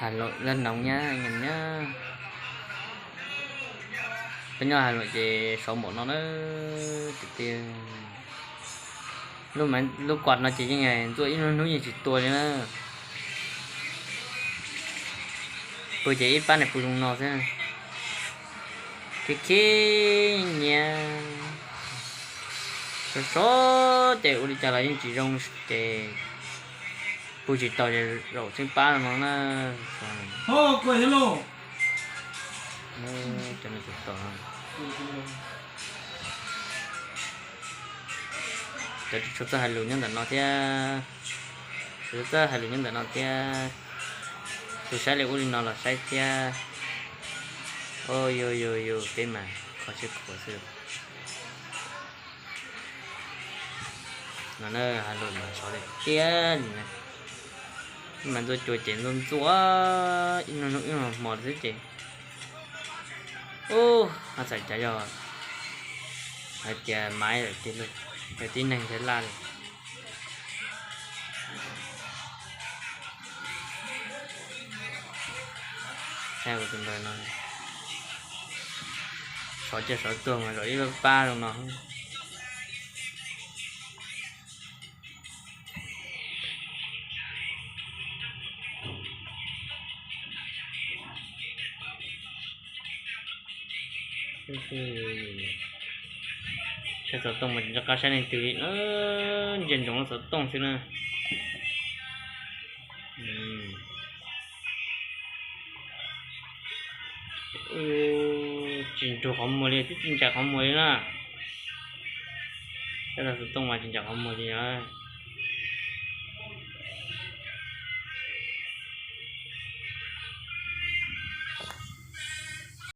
Hà Nội rất nóng nhá anh em nhá. Peb nyob Hà Nội ces sov npaum no na. Tiag tiag. Lub, lub quạt no ces yeej ntxuaj ib hnub hnub yeej tsis tua li na. Pw ces ib pab niag pw zoo no xwb. Khib khib nyiab. Sov sov ces ua li cas los yeej tsis zoo ces pw tsis tau ces zaum tsheej pab no na. Cov no tsis tau. Cov tsis tshua txawj hais lus nyob ntawm no thiab. Tsis txawj hais lus nyob ntawm no thiab. Tus saib li ub li no los saib thiab. Yus yus yus peb mas kho siab khuav xwb. No na, hais lus mas sov tiag tiag li na. Mas ntxuaj cua ces ntxuaj ntxuaj ib hnub ib hmo xwb ces, ub, ho txhais cas yog hais tias maiv lawm tiag lauj, yog tib neeg thiaj laj li. Tus ntawd no sov cia sov tuag mas zaum ib pab zoo no. Saib xov tooj mas tsis nco qab saib leej twg li, ntsia ntsoov xov tooj xwb na. Tsis nrug qhov muag li, twb tsis ntsais qhov muag li na. Saib xov tooj mas tsis ntsais qhov muag li na.